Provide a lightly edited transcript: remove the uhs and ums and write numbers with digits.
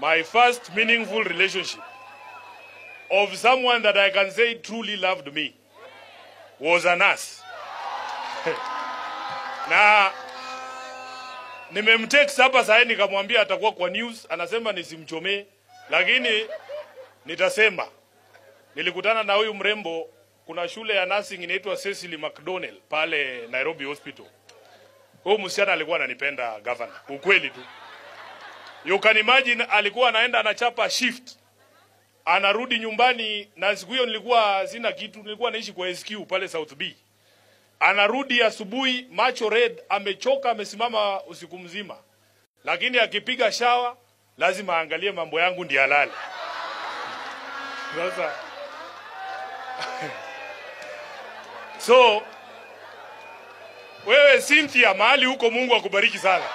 My first meaningful relationship of someone that I can say truly loved me was a nurse. Na nimemtext hapa sasa nikamwambia atakuwa kwa news, anasema nisimchomee, lakini nitasema. Nilikutana na huyu mrembo, kuna shule ya nursing inaitwa Cecily McDonnell pale Nairobi Hospital. Huyu msichana alikuwa ananipenda, governor, ukweli tu. You can imagine, alikuwa anaenda anachapa shift, anarudi nyumbani, na siku hiyo nilikuwa sina kitu, nilikuwa naishi kwa SQ pale South B. Anarudi asubuhi macho red, amechoka, amesimama usiku mzima, lakini akipiga shawa lazima aangalie mambo yangu ndiye alale. Sasa so wewe Cynthia, mahali huko, Mungu akubariki sana.